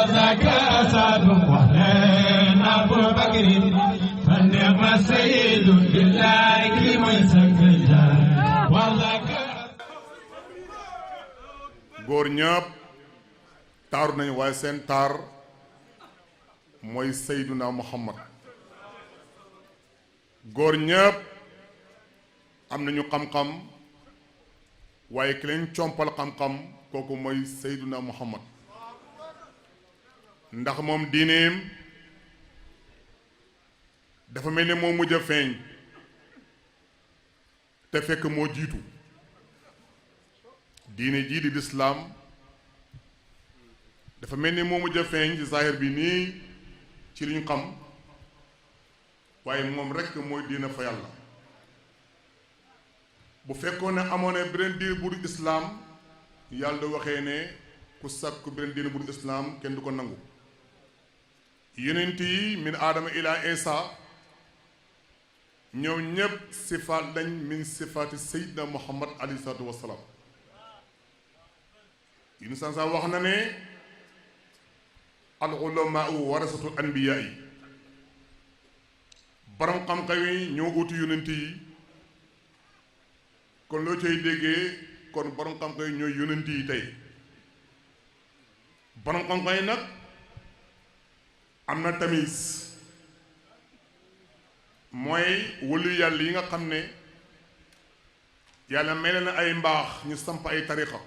وذاك أسد وحلين أبو بكر فنعم السيد لله كريم سكجان وذاك góor ñëpp taaru nañu waaye seen taar mooy Seyduna Muhammad góor ñëpp am nañu xam-xam waaye ki leen compal xam-xam kooku mooy Seyduna Muhammad ndax moom diineem dafa mel ni moo mujj a feeñ te fekk moo jiitu diine jii di lislaam dafa mel ni moo mujj a feeñ ci zahir bi nii ci li ñu xam waaye moom rekk mooy diine fa yàlla bu fekkoon ne amoon ne beneen diine bu dul islaam yàlla da waxee ne ku sàkku beneen diine bu dul islaam kenn du ko nangu yonent yi min aadama ila isa ñoom ñépp sifaat lañ min sifaati sayyidina muhammad alayhi salaatu wassalaam yun san sa wax na ne al ulamaa warasatul anbiyaa yi borom xam-xam yi ñoo uti yonent yi kon loo cay déggee kon borom xam-xam yi ñooy yonent yi tey borom xam-xam yi nag am na tamis mooy wëlu yàlla yi nga xam ne yàlla mel na ay mbaax ñu samp ay tariqa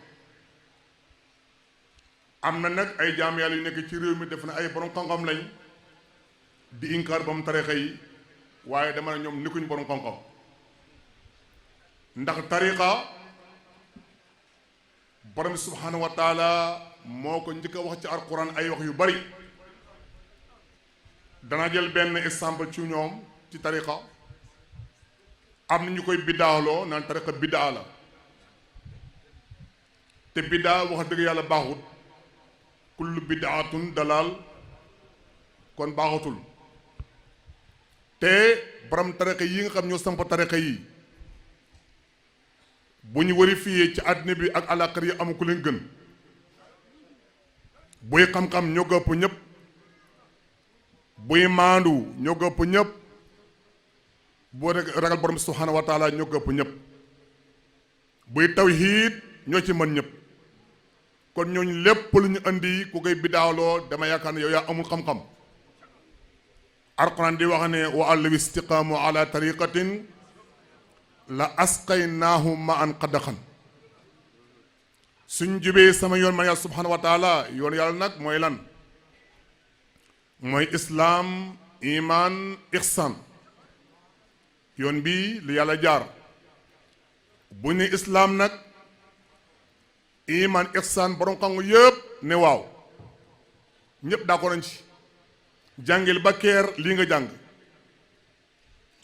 am na nag ay jaam yàlla yu nekk ci réew mi def na ay borom xam-xam lañ di inkaar ba mu tariqa yi waaye dama ne ñoom nikkuñ borom xam-xam ndax tariqa borom bi subhanahu wa taala moo ko njëkk a wax ci alquran ay wax yu bari dana jël benn exemple ci ñoom ci tariqa am na ñu koy biddaaloo naan tariqa biddaa la te biddaa wax dëgg yàlla baaxut kullu biddaatun dalal kon baaxatul te borom tariqa yi nga xam ñoo samp tariqa yi bu ñu vérifié ci àddina bi ak àllaaxira yi amu ku leen gën buy xam-xam ñoo gëpp ñëpp buy maandu ñoo gëpp ñëpp boo ragal borom subhaanahu wa taala ñoo gëpp ñëpp buy tawhiid ñoo ci mën ñëpp kon ñooñu lépp lu ñu andi ku koy bidaawloo dama yaakaar ne yow yaa amul xam-xam alquran di wax ne wa allaw istiqaamu ala tariqatin la asqaynaahum ma an qadaxan suñ jubee sama yoon man yàlla subhanahu wa taala yoon yàlla nag mooy lan mooy islaam iman ihsan yoon bii lu yàlla jaar bu ne islaam nag iman ihsan borom xam yëpp ne waaw ñëpp d'accord nañ ci jàngil ba keer lii nga jàng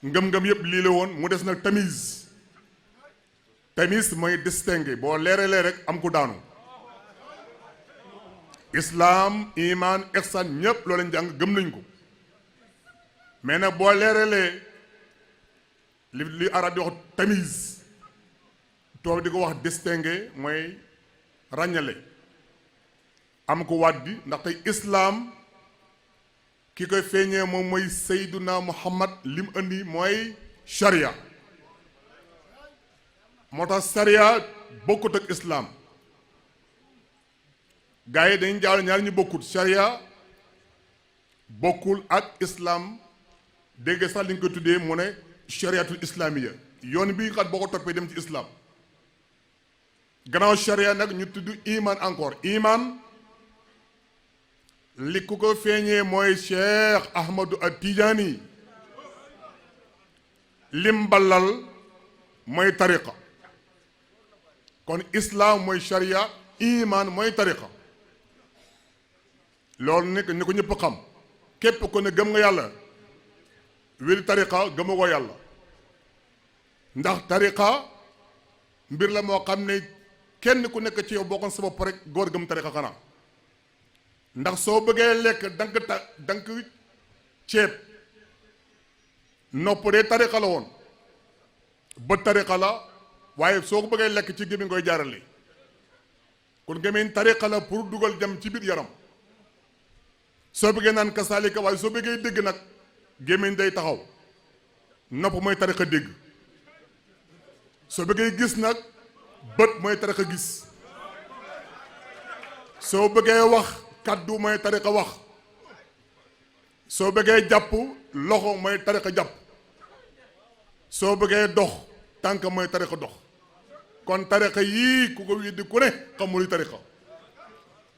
ngëm-ngëm yëpp lii la woon mu des nag tamise tamise mooy distinguer boo leeralee rek am ku daanu islaam iman ihsan ñëpp loolu lañ jàng gëm nañ ko mais nag boo leeralee li arab di wax tamise toog di ko wax distinguer mooy ràññale am ko wàddi ndax tey islaam ki koy feeñee moom mooy Seyduna Muhammad lim andi mooy sharia moo tax sharia bokkut ak islaam gars yi dañu jaaw ñaar ñu bokkut sharia bokkul ak islaam dégg sax li ñu ko tuddee mu ne shariatul islamiya yoon bi xat boo ko toppee dem ci islaam gannaaw sharia nag ñu tudd iman encore iman li ku ko feeñee mooy Cheikh Ahmadou at Tijaani lim balal mooy tariqa kon islam mooy sharia iman mooy tariqa loolu nekk ni ko ñëpp xam képp ko ne gëm nga yàlla wéri tariqa gëma ko yàlla ndax tariqa mbir la moo xam ne kenn ku nekk ci yow boo kon sa bopp rek góor gëm tariqa xanaa ndax soo bëggee lekk dank ceeb nopp dee tariqa la woon ba tariqa la waaye soo ko bëggee lekk ci gémmiñ koy jaarale kon gémmiñ tariqa la pour dugal jëm ci biir yaram soo bëggee naan kasaalika waaye soo bëggee dégg nag gémmiñ day taxaw nopp mooy tariqa dégg soo bëggee gis nag bët mooy tariqa gis soo bëggee wax kaddu mooy tariqa wax soo bëggee jàpp loxo mooy tariqa jàpp soo bëggee dox tànk mooy tariqa dox kon tariqa yii ku ko weddi ku ne xamul tariqa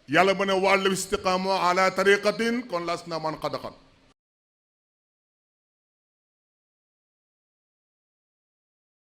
yàlla mu ne wa'law istiqaamu ala tariqatin kon las na man xadaxan